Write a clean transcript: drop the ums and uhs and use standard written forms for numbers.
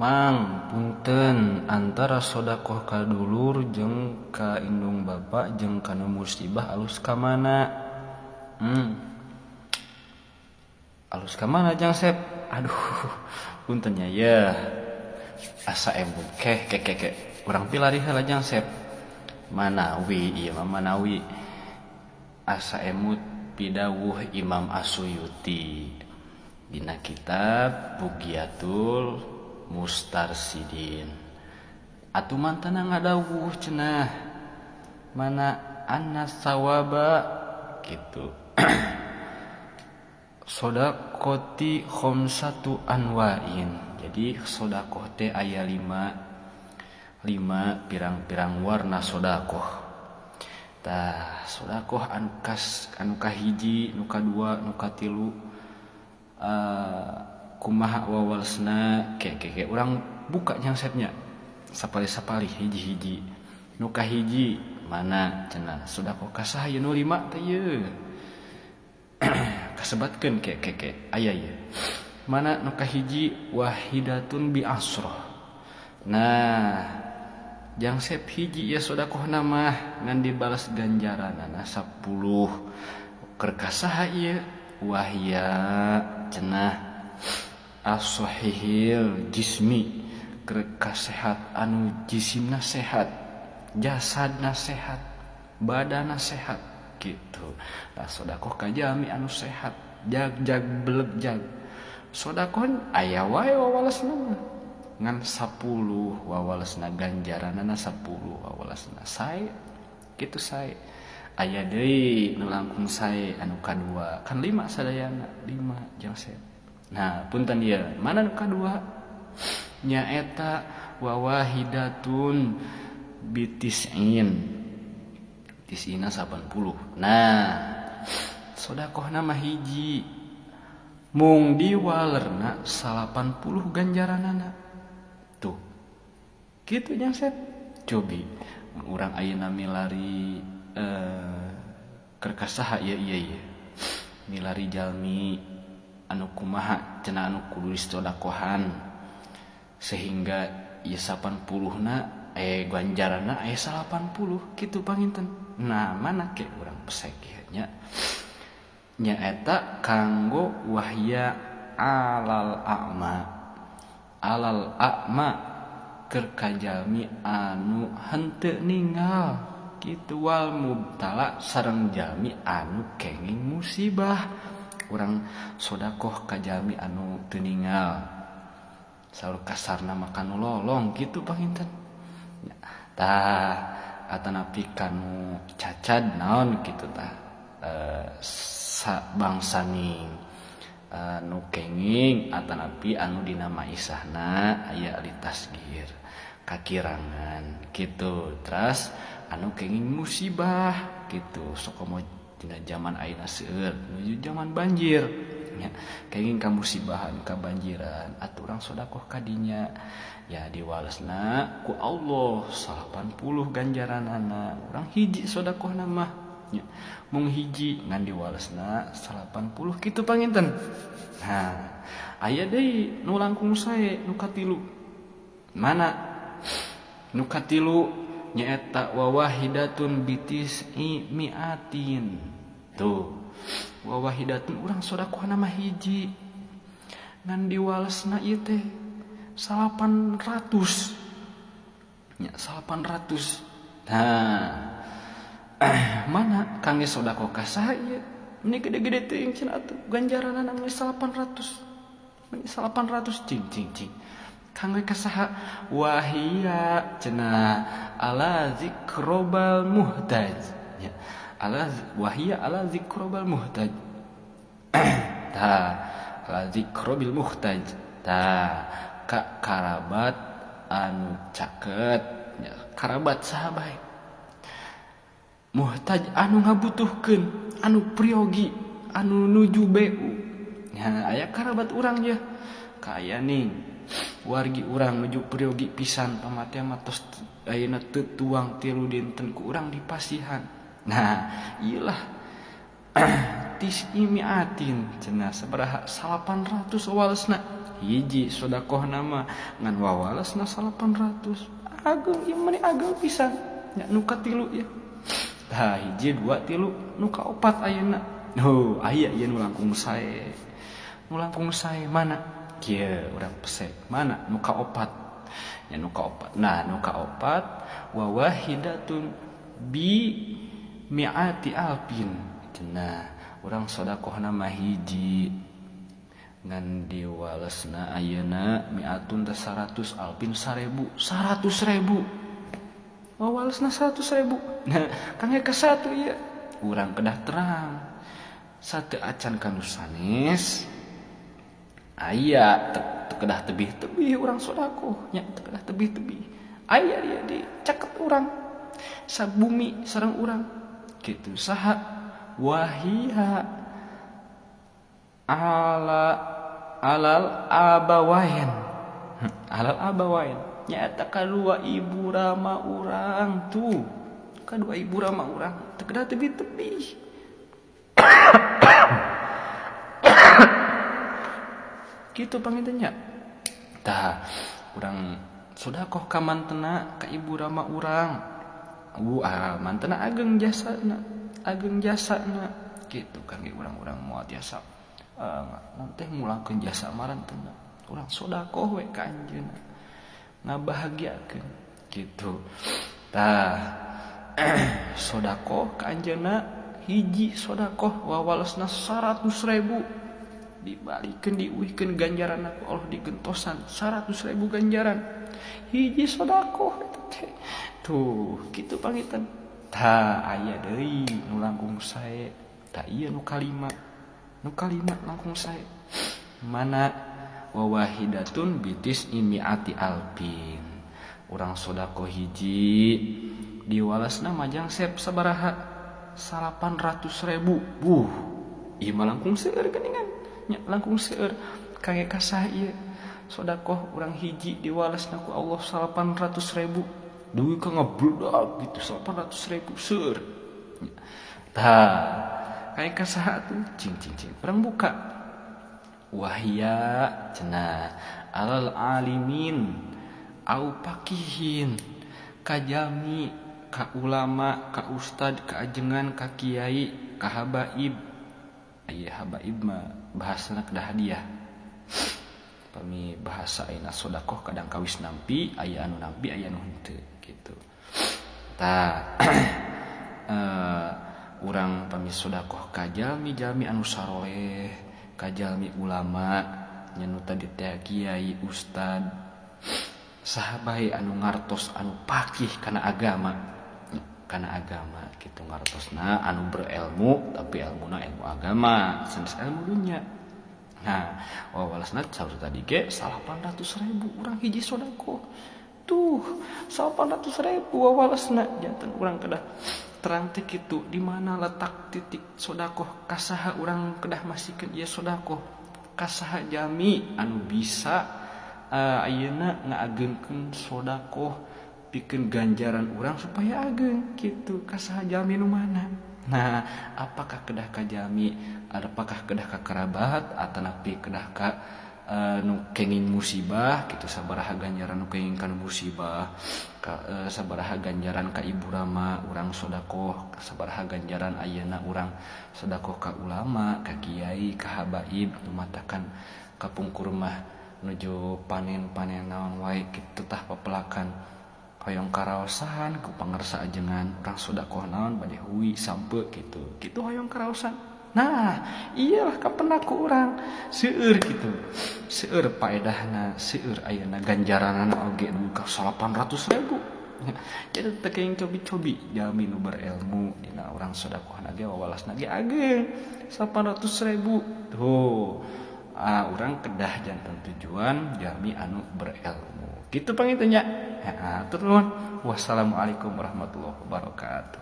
Mang, punten antara sodakoh ka dulur jeung ka indung bapa jeung kana musibah alus ka mana? Alus ka mana Jang Sep? Aduh, punten nya yeuh. Asa emut keh ke ke ke urang pilari heula Jang Sep. Manawi ieu mah manawi asa emut pidawuh Imam As-Suyuti. Dina kitab Bughyatul Mustarsyidin atuh mantana ngadawuh cenah mana anna sawaba kitu sodaqoti khamsatu anwa'in jadi sodaqoh teh aya lima lima pirang-pirang warna sodaqoh tah sodaqoh anu kas anu kahiji nu kadua nu katilu kumaha wawalesna ke ke ke urang buka nyangsepnya sapali-sapali hiji-hiji nu kahiji mana cenah sodaqoh ka saha ieu nu lima teh ieu kasebatkeun ke ke ke aya ieu mana nu kahiji wahidatun bi asroh nah jangsep hiji ieu sodaqohna mah ngan dibalas ganjaranana 10 keur ka saha ieu wahya cenah as-sahihil jismi keur kasehat anu jisimna sehat jasadna sehat badana sehat gitu tah sodakoh ka jalmi anu sehat jag-jag belegjag sodakoh aya wae wawalesna mah ngan 10 wawalesna ganjaranana 10 wawalesna sae kitu sae aya deui nu langkung sae anu kadua kan 5 sadayana 5 jeung set. Nah punten ieu mana nu kadua nyaeta wawahidatun bitis'in tis'ina 80. Nah sodakohna mah hiji mung diwalerna 80 ganjaranana tuh kitu nya set. Cobi urang ayeuna milari keur ka saha ieu ieu ieu milari jalmi anu kumaha cenah anu kudu disodakohan sehingga ieu 80 na ganjaranna aya 80 kitu panginten. Nah mana ke urang pesek ieu nya nyaeta kanggo wahya alal a'ma alal a'ma keur ka jalmi anu henteu ninggal kitu wal mubtala sareng jalmi anu kenging musibah. Urang sodakoh ka jalmi anu teu ninggal saur kasarna mah kanu lolong kitu panginten tah atanapi kanu cacad naon kitu tah sabangsaning nu kenging atanapi anu dina maisahna aya litasgir kakirangan kitu teras anu kenging musibah kitu sokomo dina zaman ayeuna seueur nuju zaman banjir nya kenging ka musibahan ka banjiran atuh urang sodakoh ka dinya ya diwalesna ku Allah 80 ganjaranana urang hiji sodakohna mah nya mung hiji ngan diwalesna 80 kitu panginten. Nah aya deui nu langkung sae nu katilu mana nu katilu nyaeta wawahidatun bitis'i mi'atin tuh wawahidatun urang sodakohna mah hiji ngan diwalesna ieu teh 800 nya 800. Nah mana kangge sodakoh ka saha ieu meni gede-gede teuing cenah atuh ganjaranana meni 800 meni 800 cing cing cing kangge ka saha wahia cenah ala zikrobal muhtaj nya ala wahia ala zikrobal muhtaj ta ala zikrobil muhtaj ta ka karabat anu caket nya karabat saha bae muhtaj anu ngabutuhkeun anu priyogi anu nuju BU nya aya karabat urang ye kaya ning wargi urang nuju priyogi pisan pamatian mah tos ayeuna teu tuang 3 dinten ku urang dipasihan. Nah ieu lah Tis'imiatin cenah sabaraha 800 walesna hiji sedekah nama ngan wawalesna 800 ageung ieu mah ageung pisan nya nu katilu ya. Tah hiji dua tilu nu kaopat ayeuna. Oh, aya ieu nu langkung sae. Nu langkung sae mana? Kieu urang pesek mana nu kaopat? Nya nu kaopat. Nah, nu kaopat wa wahidatun bi mi'ati alfin. Cenah urang sedekahna mah hiji ngan diwalesna ayeuna mi'atun teh 100 alfin 1000 100.000. Wawalesna 100.000. Nah, kangge ka satu ieu urang kedah terang. Satu acan kanu sanes aya teu kedah tebih-tebih urang sedekah nya teu kedah tebih-tebih. Aya dia di caket urang sabumi sareng urang kitu saha wahiha ala alal abawain alal abawain nyata kadua ibu rama urang tuh kadua ibu rama urang teu kedah tebih-tebih. Kitu panginten nya. Tah urang sedekah ka mantena ka ibu rama urang. Mantena ageng jasana, ageng jasana kitu kangge urang-urang moal tiasa teh mulangkeun jasa marantena. Urang sedekah we ka anjeunna. Ngabahagiakeun kitu. Tah sedekah ka anjeunna hiji sedekah wawalesna 100.000 dibalikeun diuihkeun ganjaran ku Allah digentosan 100.000 ganjaran hiji sedekah eta teh. Tuh kitu pangitan. Tah aya deui nu langkung sae. Tah ieu nu kalima. Nu kalima langkung sae. Mana wa wahidatun bitis imiati alpin. Urang sedekah hiji diwalesna majang sep sabaraha 800.000. Buh, ieu mah langkung seueur geuningan. Nya langkung seueur kangge kasah ieu. Sedekah urang hiji diwalesna ku Allah 800.000. Duit ka ngabludak gitu 800.000 seueur. Tah, kangge kasaha tuh cing cing cing. Urang buka. Wahya cenah alal alimin au pakihin kajami ka ulama ka ustad ka ajengan ka kiai ka habaib. Aya habaib mah bahasana kedah hadiah. Pami bahasa ayeuna sedekah kadang kawis nampi aya anu nampi aya anu henteu kitu. Tah urang pami sedekah ka jalmi-jalmi anu saroleh, ka jalmi ulama nya nu tadi teh kiai ustad saha bae anu ngartos anu pakih kana agama kitu ngartosna anu berilmu tapi ilmuna ilmu agama sanes ilmu dunya. Nah wawalasna saur tadi ge 800.000 urang hiji sedekah tuh 800.000 wawalasna janten urang kedah terang teh kitu di mana letak titik sedekah kasaha urang kedah masikeun ieu sedekah kasaha jami anu bisa ayeuna ngaageungkeun sedekah pikeun ganjaran urang supaya ageung kitu kasaha jalmi nu mana. Nah, apakah kedah ka jalmi, apakah kedah ka kerabat atanapi kedah ka nu kenging musibah kitu sabaraha ganjaran nu kenging kana musibah ka, sabaraha ganjaran ka ibu rama urang sedekah, sabaraha ganjaran ayeuna urang sedekah ka ulama, ka kiai, ka habaib nu matakan kapungkur mah nuju panen-panen naon wae kitu tah papelakan hoyong karaosan ku pangersa ajengan urang sedekah naon bade hui sampe kitu kitu hoyong karaosan. Nah iyalah kapenak ku urang seueur kitu seueur paedahna seueur ayeuna ganjaranana oge dugi ka 800.000. Jadi teu kenging cobi-cobi jalmi nu berilmu dina urang sedekahna ge wawalasna ge ageung 800.000 tuh. Urang kedah janten tujuan jalmi anu berilmu kitu panginten nya. Heeh, hatur nuhun. Wassalamualaikum warahmatullahi wabarakatuh.